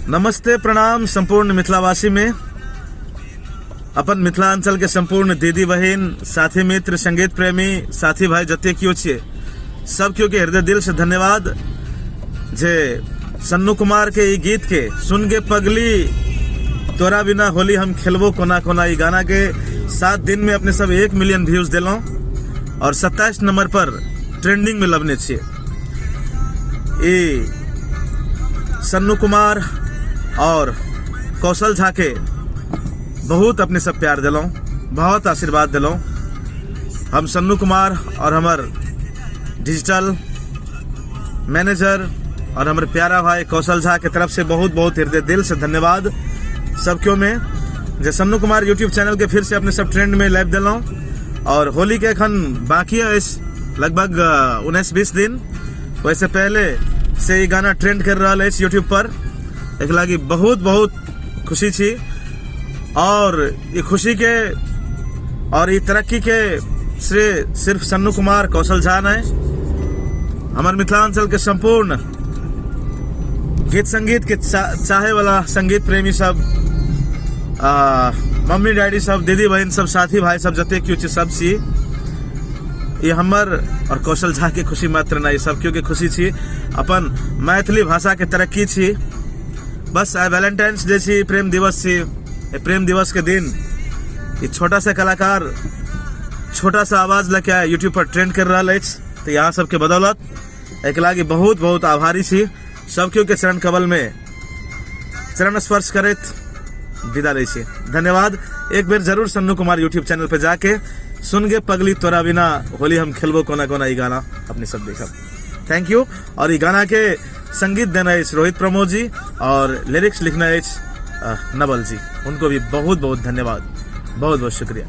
नमस्ते प्रणाम संपूर्ण मिथिलावासी में अपन मिथिलांचल के संपूर्ण दीदी बहिन साथी मित्र संगीत प्रेमी साथी भाई जते कियो छियै सब कियो के हृदय दिल से धन्यवाद जे सन्नू कुमार के ई गीत के सुन गे पगली तोरा बिना होली हम खेलबो कोना कोना ई गाना के 7 दिन में अपने सब 1 मिलियन व्यूज दिलौं और 27 नंबर पर ट्रेंडिंग में लबने छियै। ई सन्नू कुमार और कौशल झा के बहुत अपने सब प्यार दिलौं, बहुत आशीर्वाद दिलौं। हम सन्नू कुमार और हमर डिजिटल मैनेजर और हमारे प्यारा भाई कौशल झा के तरफ से बहुत बहुत हृदय दिल से धन्यवाद सब क्यों में जे सन्नू कुमार यूट्यूब चैनल के फिर से अपने सब ट्रेंड में लाइव दिलौं। और होली के अखन बाकी अछि लगभग 19-20 दिन, वैसे पहले से ई गाना ट्रेंड कर रहा है यूट्यूब पर। एक लागी बहुत बहुत खुशी छी और ये खुशी के और ये तरक्की के श्रेय सिर्फ सन्नू कुमार कौशल झा नहीं, हमार मिथिलांचल के संपूर्ण गीत संगीत के चाहे वाला संगीत प्रेमी सब, मम्मी डैडी सब, दीदी बहन सब, साथी भाई सब, जते क्यों छी सब छी। ये हमर और कौशल झा के खुशी मात्र नहीं, सब क्यों के खुशी छी, अपन मैथिली भाषा के तरक्की छी। बस आइ वैलेंटाइंस डे छी, प्रेम दिवस छी। ए प्रेम दिवस के दिन ये छोटा सा कलाकार छोटा सा आवाज लेके आए यूट्यूब पर ट्रेंड कर रहा अछि, तो यहाँ सबके बदौलत एक लागी बहुत बहुत आभारी छी। सब केओ के चरण कमल में चरण स्पर्श करैत विदा लै छी। धन्यवाद। एक बेर जरूर सन्नू कुमार यूट्यूब चैनल पे जाके सुन गे पगली तोरा बिना होली हम खेलबो कोना कोना ई गाना अपने सब देखब। Thank you. और ई गाना के संगीत देना अछि रोहित प्रमोद जी और लिरिक्स लिखना अछि नवल जी, उनको भी बहुत बहुत धन्यवाद, बहुत बहुत शुक्रिया।